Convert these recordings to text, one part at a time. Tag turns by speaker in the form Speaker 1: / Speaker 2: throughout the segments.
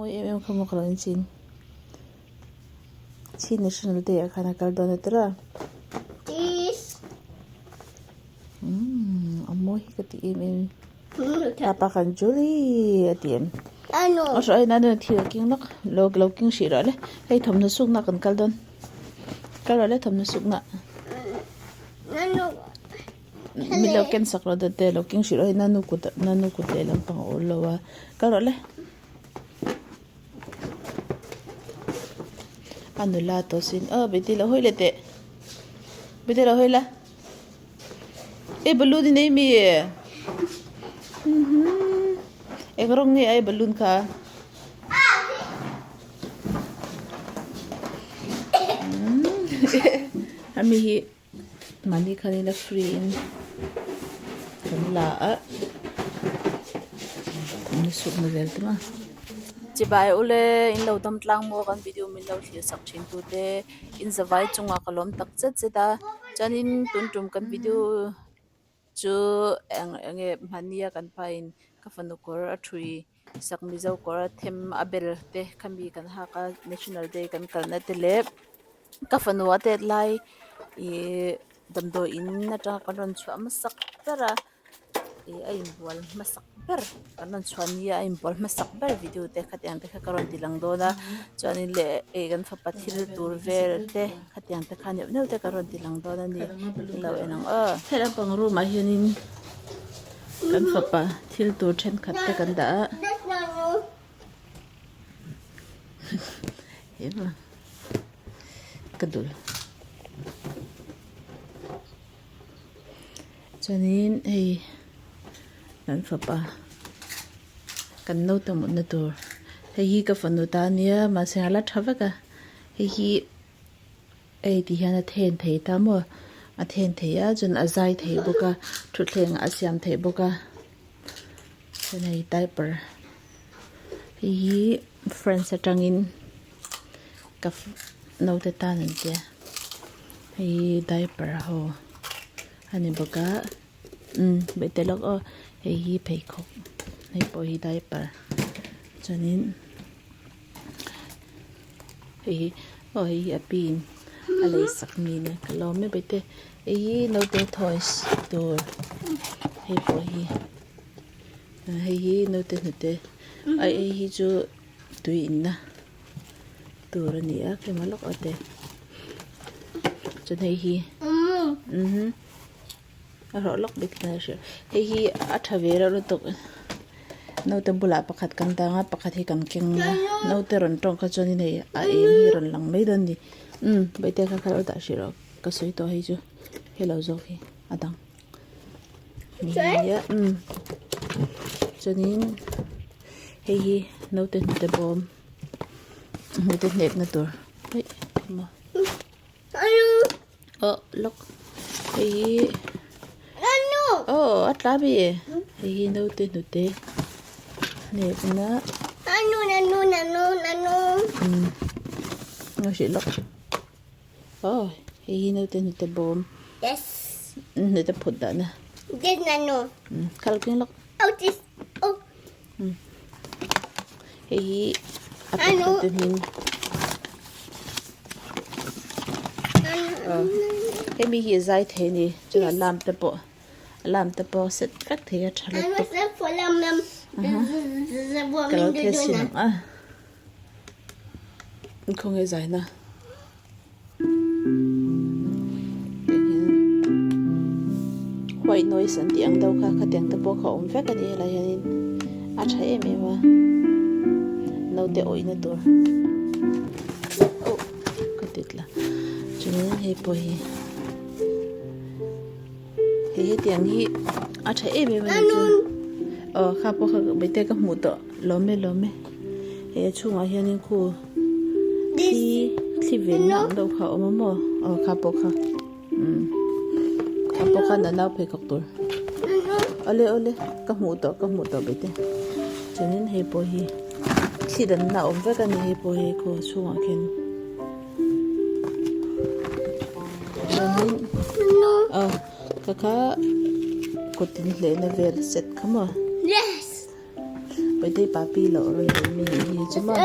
Speaker 1: Mawi em em kha maw ka lo inchin. Chin National Day ah khan a kal dawn a tira. Umm a mawi hi ka ti em em. Papa khan Julie a ti em. A hruai na nu thil a keng lawk lo lo keng hrih rawh le. Hei thawmhnaw sukna kan kal dawn. Kal rawh le thawmhnaw sukna. Mi lo ken sak rawh dawt e lo keng hrih rawh hei nanu kut nanu kut leh lampang a awl lo a kal rawh le. A nula tawh sin aw beti lo hawi leh teh beti lo hawi la e balloon i nei mi eng rawng nge a e balloon kha. Ami hi. Mahni khanin a free in kan la a thawmhnaw sukna vel te maw. Chibai ule in lo dam tlang maw kan video min lo thlir sak thin tu te in zavai chungah ka lawm tak zet zet a chuanin tun tum kan video chu eng enge mahnia kan pain ka fanu kawr a thui sak mizo kawr a them a bel te khami kan hak a national day kan kalna te leh ka fanu a tet lai ihh damdawi in atanga kan rawn chhuah hmasak ber a ih a inbual hmasak ber kan rawn chhuah nia a inbual hmasak ber video te khatiang te kha ka rawn ti lang dawn a chuanin leh ih kan fapa thil tur vel te khatiang te kha neuh neuh te ka rawn ti lang dawn a ni lo en ang aw. Helai pang room ah hianin. Kan fapa thil tur thenkhat te kan dah a. Ka dul. Chuanin hei kan fapa kan naute mutna tur hei hi ka fanu ta ania mahse a la tha vek a hei hi. Hei ti hian a then thei ta maw a then thei a chuan a zai thei bawk a thutthleng a siam theih bawk a chuan hei diaper hei hi friends atangin ka naute tan an tia hei hi diaper ho a ni bawk a umm bete lawk aw hei hi pheikhawk hei pawh hi diaper chuanin. Hei hi aw hei hi a pin a lei sak mi nia ka lawm em mai te hei hi naute toys tur hei pawh hi hei hi naute hnute a hei hi chu tui in na tur a ni a keimah lawk a te chuan hei hi A rawh lawk bik hle a hria. Hei hi a tha ve reuh lutuk. Naute bulah pakhat kan dang a, pakhat hi kan keng a. Naute rawn tawng kha chuanin hei a eng hi rawn lang mai dawn a ni. Umm Bawitea kha kha lo dah hrih rawh. Ka sawi tawh hei chu hei lo zawk hi a dang. Nia umm chuanin hei hi naute hnute bawm hnute hnekna tur hei maw. Aw lawk hei hi aw a tla mi hei hi naute hnute hnekna umm a hrih lawk aw hei hi naute hnute bawm hnute phut dahna kal keng lawk Hei hi a pe te hming hemi hi a zai thei a ni chuan alarm te pawh alarm te pawh set vek thei a tha lutuk ka lo test chhin ang a khawnge zaina. White noise an tih ang deuh kha khatiang te pawh kha a awm vek a ni helai hianin a tha em em a naute awihna tur oh ka ti tla chuanin hei pawh hi hei hetiang hi a tha em em a ni chu aw kha pawh kha bete ka hmuh tawh lawm e lawm e he a chhungah hianin khu thli thli venna ang deuh kha a awm a maw aw kha pawh kha umm kha pawh khan a nau pheikhawk tur awle awle ka hmuh tawh ka hmuh tawh bete chuanin hei pawh hi thli danna a awm vek a ni hei pawh hi khu a chhungah khian chuanin aw ka kha kut in hlehna vel set kha maw. Bawihtei papi loh rawn lei mi nih hi chu maw.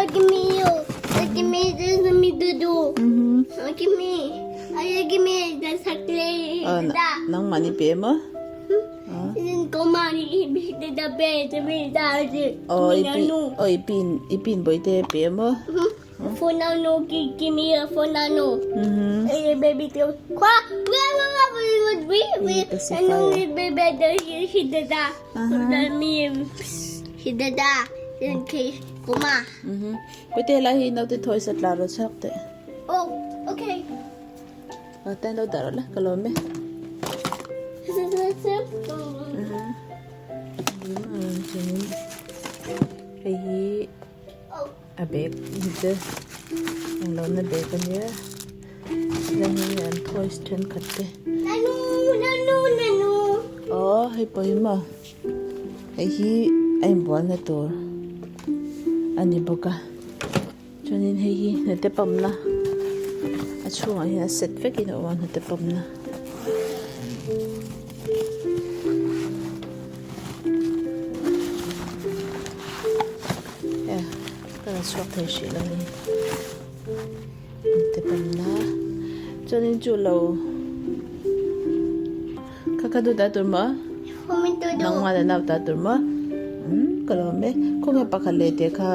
Speaker 1: Nangmah ni pe maw? Aw i pi i pin bawihte pe maw? Bawihte helai hi naute thawi sa tla rawh chhuak teh. Tan lo dah rawh la ka lawm e. Hei hi a bag te eng lo na bag a nia chuan hei an toys thenkhat te aw hei pawh hi maw hei hi a inbualna tur a ni bawk a chuanin hei hi hnute pump na a chhungah hian a set vekin a awm a hnute pump na. Ka la chhuak thei hrih lo ni te pawm na chuanin chu lo kha kha duh ta tur maw nangmah leh nau ta tur maw umm ka lawm e khawnge pakhat leh teh kha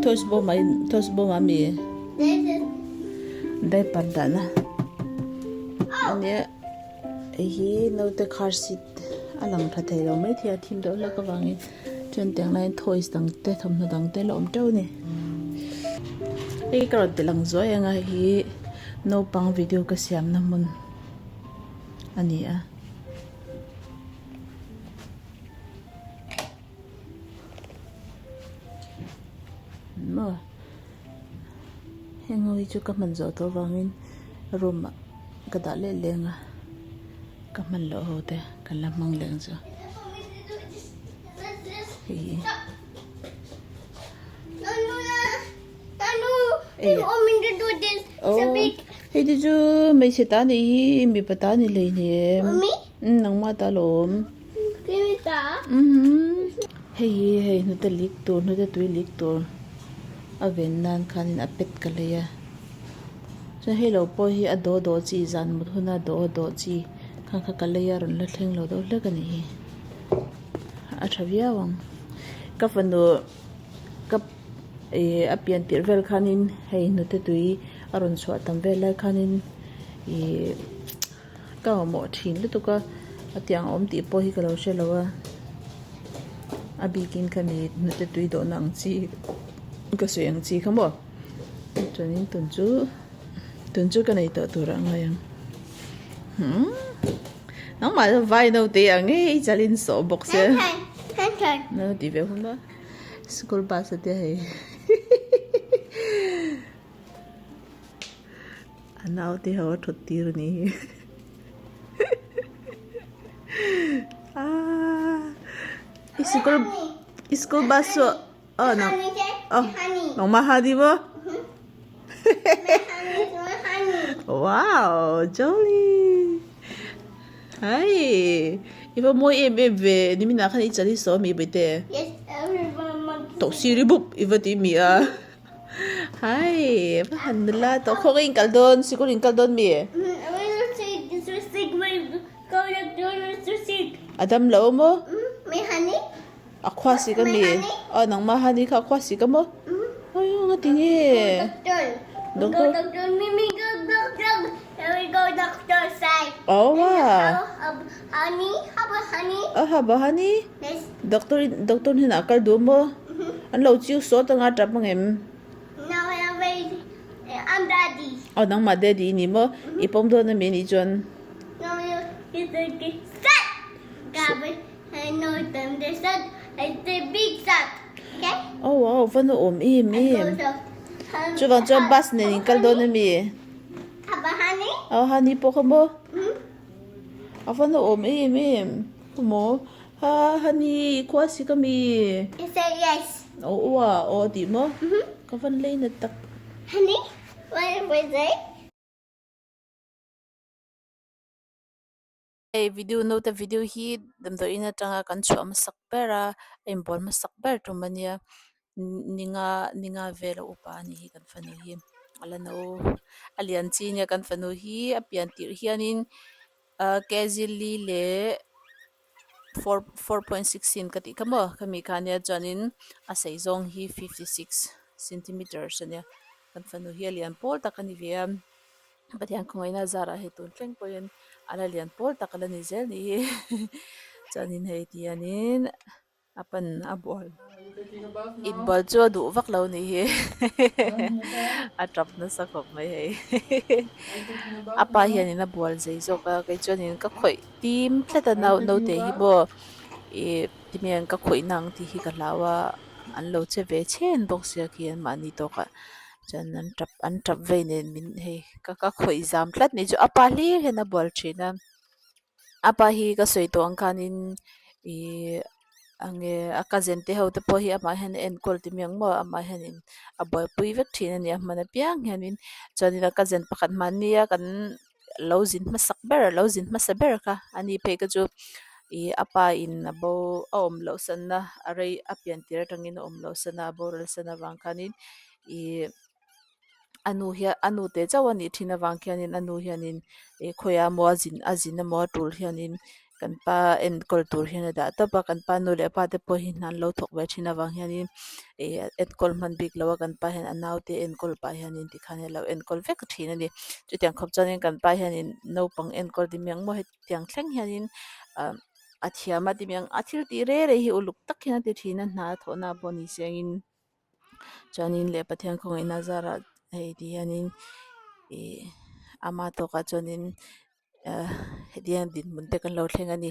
Speaker 1: toys bawm ah toys bawm ah mi diaper dahna ania hei hi naute car seat a lang tha thei lo maithei a thim deuh hlek avangin chuan tiang laiin toys dang te thawmhnaw dang te la awm teuh a ni hei ka rawn ti lang zuai ang a hei hi naupang video ka siamna hmun a ni a. Maw heng ho hi chu ka hman zawh tawh avangin room ah ka dah leh leng a ka hman loh ho te kan la hmang leng chu hei hei te chu hmeichhe ta nih hi mipa ta ni hleinem nangmah ta lawm. Hei hi hei hnute lik tur hnute tui lik tur a ven nan khanin a pet ka lei a chuan hei lo pawh hi a daw daw chi zan mut huna daw daw chi kha kha ka lei a rawn la thleng lo deuh hlek a nih hi a tha viau ang ka fanu ka ih a pian tirh vel khanin hei hnute tui a rawn chhuah tam vel lai khanin ih. Ka mamawh thin lutuk a, a tiang awm tih pawh hi ka lo hre lo a, a bikin kha mi hnute tui dawhna ang chi ka sawi ang chi kha maw chuanin tun chu tun chu ka nei tawh tur a ngai ang umm nangmah chu vai naute ang e i chalin sawh bawk sia nau ti ve hun a school bus a tia hei. A naute ho a thut tir a ni hi aaa i sikul i school bus chu aw nang aw nangmah ha ni maw wow Jolie hai i va mawi em em ve niminah khan i chal hi saw mi bawihte tawh sir i bup i va ti mi a. Hai va han nula tawh khaw nge in kal dawn sikul in kal dawn mi? A dam lo maw? A khua sik a mi? Aw nangmah hani kha a khua sik a maw? Aw nga ti nge? Doctor Aw wa Aw haba hani Doctor doctor hnenah kal duh maw? An lo chiu sawt anga tap angem? Aw nangmah daddy i ni maw? I pawm dawn ami anih chuan? Aw wow va na awm em em. Chuvang chuan bus nen in kal dawn ami? Aw honey pawh kha maw? A va na awm em em. Maw? Ha honey khua si ka mi.
Speaker 2: I say yes.
Speaker 1: Aw ua aw tih maw? Ka van lei na tak.
Speaker 2: Honey, what was it?
Speaker 1: Hei video naute video hi damdawi in atanga kan chhuah hmasak ber a a inbual hmasak ber tum ania ninga ninga vel a upa anih hi kan fanu hi a la no a lian chi ania kan fanu hi a pian tirh hianin ah kg li leh 4 4.16 ka tih kha maw khami kha ania chuanin a sei zawng hi 56 centimeters ania kan fanu hi a lian pawl tak a ni ve a Pathian khawngaihna a zarah hei tun thleng pawhin a la lian pawl tak a la ni zel nih hi chuanin hei tihianin a pan a bual inbual chu a duh vak lo nih hi a tap nasa khawp mai hei a pa hianin a bual zei zawk a kei chuanin ka khawih tim tlat a nau naute hi maw ih tinge ka khawih na ang tih hi ka hlau a an lo che ve chhen bawk sia khi anmahni tawkah chuan an tap an tap vei nen min hei ka ka khawih zam tlat mai chu a pa hlir hian a bual thin a a pa hi ka sawi tawh ang khanin ihh eng nge a cousin te ho te pawh hi amah hian a enkawl ti mai ang maw amah hianin a buaipui vek thin a ni a hman apiang hianin chuanin a cousin pakhat mahni a kan lo zin hmasak ber lo zin hmasa ber kha ani phei kha chu ih a pa in a bo a awm loh san a a rei a pian tir atangin a awm loh san a a boral san avang khanin ih a nu hian a nu te chauh a nih thin avang khianin a nu hianin ih khawiah emaw a zin a zin emaw a tul hianin kan pa enkawl tur hian a dah tawp a kan pa nu leh pa te pawh hi hna an lo thawk ve thin avang hianin ih enkawl hman bik lo a kan pa hian a naute enkawl pah hianin tikhan a lo enkawl vek thin a ni chutiang khawp chuanin kan pa hianin naupang enkawl ti mai ang maw hetiang thleng hianin ah a thiam a ti mai ang a thil tih reng reng hi uluk tak hian a ti thin a hna a thawh na pawh ni se angin. Chuanin leh Pathian khawngaihna zarah hei ti hianin ih ama tawkah chuanin ah hetiang dinhmun te kan lo thleng a ni.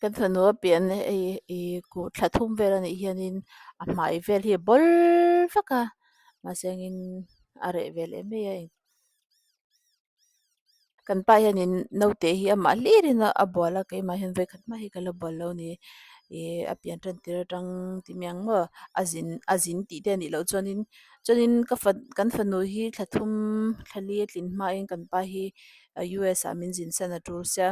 Speaker 1: Kan fanu a pian hei ih kuh thla thum vel a nih hianin a hmai vel hi a bawl vak a mahse engin a reh ve leh mai a. Kan pa hianin naute hi amah hlirin a bual a keimah hian vawikhat hma hi ka la bual lo a ni ih a pian tan tir atang ti mai ang maw a zin a zin tih te a nih loh chuanin chuanin ka fa kan fanu hi thla thum thla li a tlin hmain kan pa hi US ah min zin san a tul sia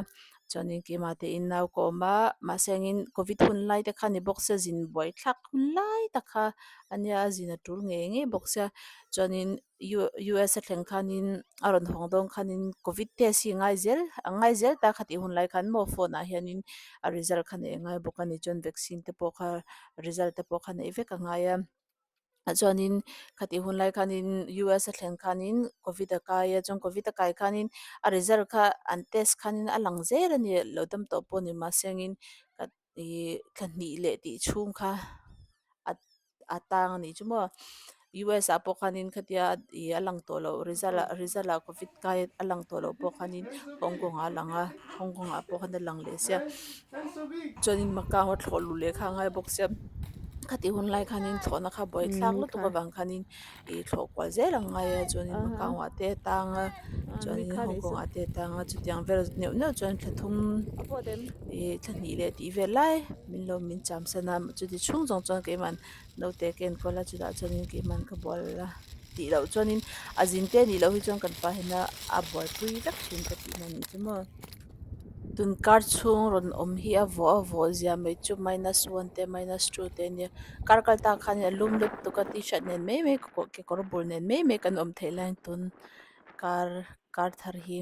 Speaker 1: chuanin keimah te in nau ka awm a mahse engin covid hun lai te kha ni bawk sia zin buai thlak hun lai tak kha ania a zin a tul ngei ngei bawk sia chuanin. US a thleng khanin a rawn hawng dawn khanin covid test hi a ngai zel a ngai zel ta kha tih hun lai khan maw phone ah hianin a result kha neih a ngai bawk a ni chuan vaccine te pawh kha result te pawh kha neih vek a ngai a chuanin khatih hun lai khanin US a thlen khanin covid a kai a chuan covid a kai khanin a result kha an test khanin a lang zel a ni lo dam tawh pawh ni mahse angin ih thla hnih leh tih chhung kha a a tang a nih chu maw US ah pawh khanin khatia ih a lang tawh loh result ah result ah covid kai a lang tawh loh pawh khanin Hong Kong ah a lang a Hong Kong ah pawh khan a lang leh sia chuanin Macau a thlawh luh leh kha a ngai bawk sia khatih hun lai khanin thlawhna kha buai thlak lutuk avang khanin ih thlawh kual zel ang ngai a chuanin Macau ah te a tang a chuanin Hong Kong ah te a tang a chutiang vel neuh neuh chuan thla thum ih thla hnih leh tih vel lai min lo min cham san a chuti chhung zawng chuan keimah naute ka enkawl a chutah chuanin keimah ka bual a tih loh chuanin a zin te anih loh hi chuan kan pa hian a buaipui vek thin ka tihna a nih chu maw. Tun kar chhung rawn awm hi a vawh a vawh zia mai chu minus one te minus two te ania kar kal tak khan a lum lutuk a t-shirt nen mai mai kekawr bul nen mai mai kan awm theih laiin tun kar kar thar hi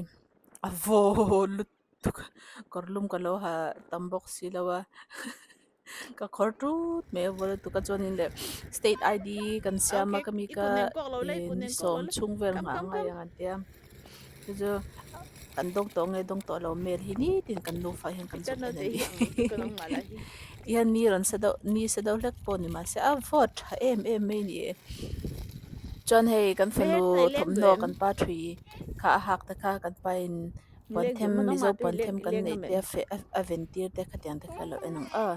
Speaker 1: a vawh lutuk a kawr lum ka lo ha tam bawk si lo a ka khawr tut mai a vawh lutuk a chuanin leh state I D kan siam a ka mi ka ih ni sawm chhung vel nghah a ngai ang an tia chu chu kan dawng tawh nge dawng tawh lo mail hi nitin kan nufa hian kan zawt en a ni tihian ni rawn sa deuh ni sa deuh hlek pawh ni mahse a vawt tha em em mai a ni chuan hei kan fanu thawmhnaw kan pa thui kha a hak te kha kan pa in puan them mizo puan them kan neih te a feh a ven tir te khatiang te kha a lo en ang aw.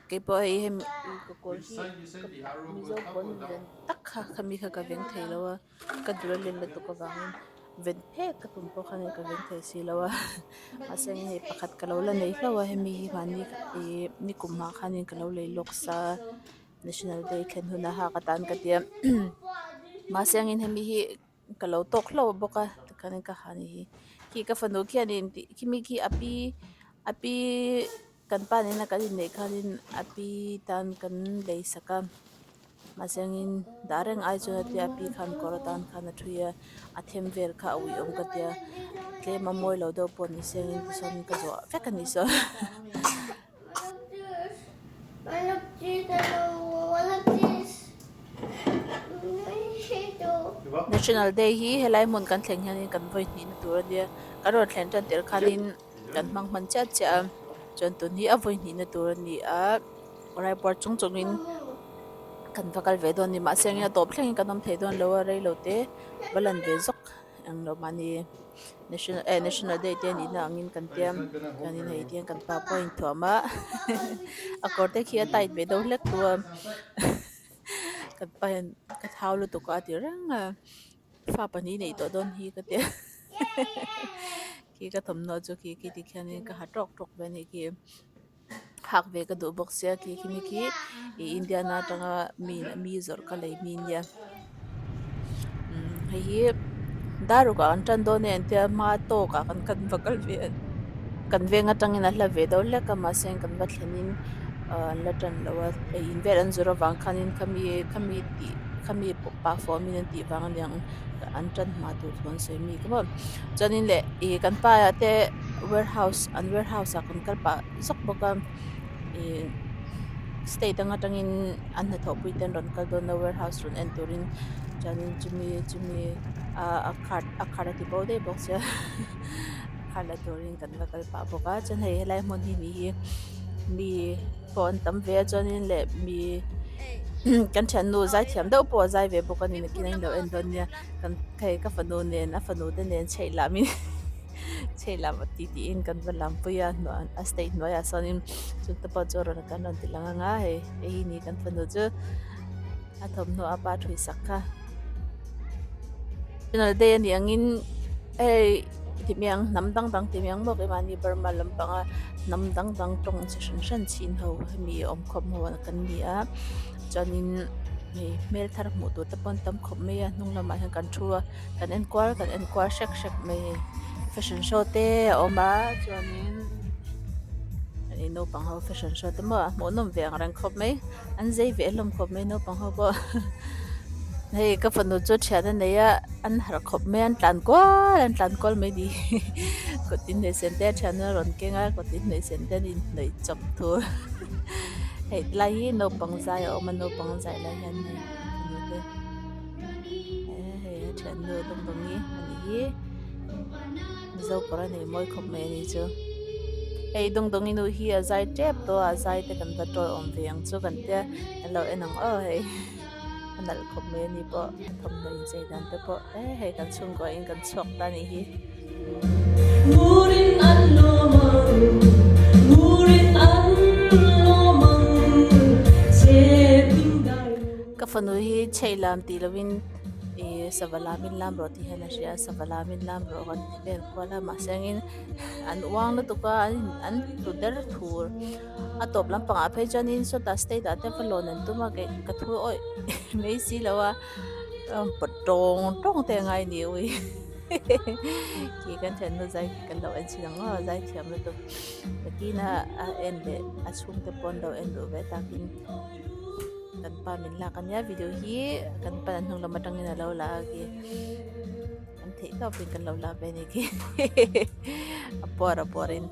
Speaker 1: Keipawh hei hemi ka kawr hi Mizo pawn ven tak kha khami kha ka veng thei lo a ka dul a len lutuk avangin ven phek ka tum pawh khan ka veng thei si lo a mahse hei pakhat ka lo la nei hlauh a hemi hi mahni ih nikum ah khanin ka lo lei lawk sa national day thlen hunah hak atan ka tia mahse angin hemi hi. Ka lo tawk hlauh bawk a tikhanin ka ha ni hi khi ka fanu khianin tih khimi khi a pi a pi kan pa nena kan inneih khanin a pi tan kan lei sak a mahse angin dah reng ai chuan a tia a pi khan kawr atan khan a thui a a them vel kha a uiawm ka tia tlem a mawi lo deuh pawh ni se angin tichuan ka zuah vek a ni saw. National Day hi helai hmun kan thleng hianin kan vawi hnihna tur a nia kan rawn thlen tan tirh khanin kan hmang hman chiah chiah a chuan tun hi a vawi hnihna tur a ni a raipuar chung chungin kan va kal ve dawn a ni mahse engin a tawp thlengin kan awm thei dawn lo a reilo te va lan ve zawk englo mahni. National eh national day te nihna angin kan tia chuanin hei tiang kan pa pawh a inthuam a a kawr te khi a tight ve deuh hlek tawh a kan pa hian ka thau lutuk a a ti reng a fa pahnih neih tawh dawn hi ka tia khi ka thawmhnaw chu khi khi tikhianin ka ha tawk tawk ve a nih khi. Hak ve ka duh bawk sia khi khimi khi ih Indiana atanga mi mi zawrh ka lei mi nia umm hei hi dar ruk ah an tan dawn e an tia hma tawk ah kan kan va kal ve a kan veng atangin a hla ve deuh hlek a mahse kan va thlen in ah an la tan lo a ei in vel an zawrh avang khanin khami khami tih khami pah fawm in an tih vang aniang an tan hma tur thu an sawi mi ka maw chuanin leh ih kan pa te warehouse an warehouse ah kan kal pah zawk bawk a ih state ang atangin an hnathawhpui te an rawn kal dawn a warehouse rawn en turin chuanin chumi chumi ah a card a card a ti bo daih bawk sia card la turin kan va kal pah bawk a chuan hei helai hmun hi ni hi mi pawh an tam ve a chuanin leh mi kan thiannu zaithiam deuh pawh a zai ve bawk a ni nakin a inlo en dawn nia kan hei ka fanu nen a fanu te nen chheih lam in chheih lam ti tiin kan va lam pui a a stage hnuaiah sawnin chungte pawh chu rawn kan rawn ti lang anga hei hei hi ni kan fanu chu a thawmhnaw a pa thui sak kha national day a nih angin hei ti mai ang hnam dang dang ti mai ang maw keimahni Burma lampanga hnam dang dang tawng chi hran hran chin ho hemi awm khawm ho kan ni a chuanin hei hmel thar hmuh tur te pawh an tam khawp mai a hnung lamah hian kan thu a kan en kual kan en kual hrek hrek mai hei fashion show te a awm a chuanin hei naupang ho fashion show te maw a hmuhnawm ve ang reng khawp mai an zei ve hlawm khawp mai naupang ho pawh hei ka fanu chu thian a nei a an harh khawp mai a an tlan kual an tlan kual mai ni kut inhnawih sen te a thian a rawn keng a kut inhnawih sen te an inhnawih chawp thur hei tilai hi naupang zai a awm a naupang zai lai hian hei fanu te hei a thiannu dawngdawngi a nih hi Mizo kawr a nei mawi khawp mai a ni chu hei dawngdawngi nu hi a zai tep tawh a a zai te kan va tawi awm ve ang chu kan tia kan lo en ang aw hei a nalh khawp mai a ni pawh a thawmhnaw inchei dan te pawh e hei kan chhungkua in kan chhuak ta a nih hi. Ka fanu hi chheih lam tih lovin ih sava lamin lam rawh tih hian a hria a sava lamin lam rawh kan ti vel kual a mahse angin an uang lutuk a an an tlu der thur a tawp lampangah phei chuanin sawtah state ah te va lawn an tum a kei ka thu awih mai si lo a pawt tawng tawng te a ngai ni ui khi kan thiannu zai khi kan lo en chhin ang aw zai thiam lutuk nakin a a en leh a chhungte pawh an lo en duh ve takin. Kan pa min lak ania video hi kan pa an hnung lam atangin a lo la a khi kan theih tawpin kan lo la ve a ni khi a puar a puarin.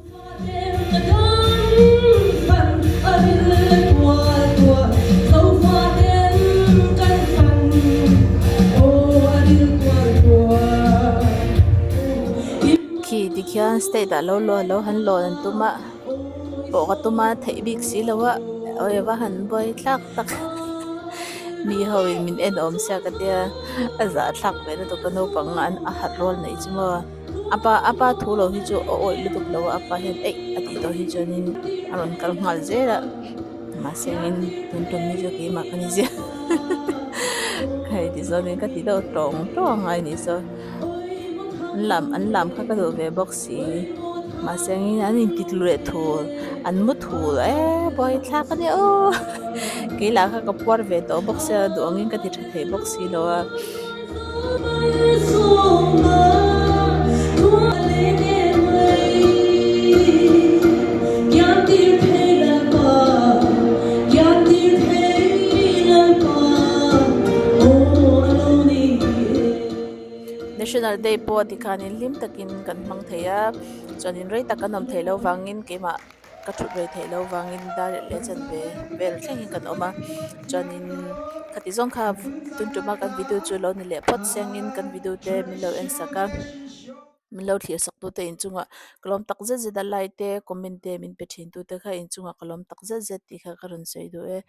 Speaker 1: Khi tikhian state ah lo lo han lawn an tum a. Pawh ka tum a theih bik si lo a awi va han buai thlak tak mi ho in min en awm sia ka tia a zah thlak ve lutuk a naupang an a harh rual neih chu maw a pa a pa thu lo hi chu a awih lutuk lo a a pa hian eih a tih tawh hi chuanin a rawn kal nghal zel a. Mahse engin tun tum hi chu keimah ka ni ziah hei ti zawnin ka ti deuh tawng tawng a ni saw an lam an lam kha ka duh ve bawk si mahse engin an inti tlu leh thur an mu thur eee buaithlak a nia aw kei lah kha ka puar ve tawh bawk sia duh angin ka ti tha thei bawk si lo a. National Day pawh tikhanin hlim takin kan hmang thei a chuanin rei tak kan awm theih loh vangin keimah ka thut rei theih loh vangin dar leh chanve vel thlengin kan awm a chuanin khati zawng kha tun tuma kan video chu lo ni leh phawt sengin kan video te min lo en sak a min lo thlir sak tute inchungah ka lawm tak zet zet a like te comment te min pe thin tute kha inchungah ka lawm tak zet zet tih kha ka rawn sawi duh e.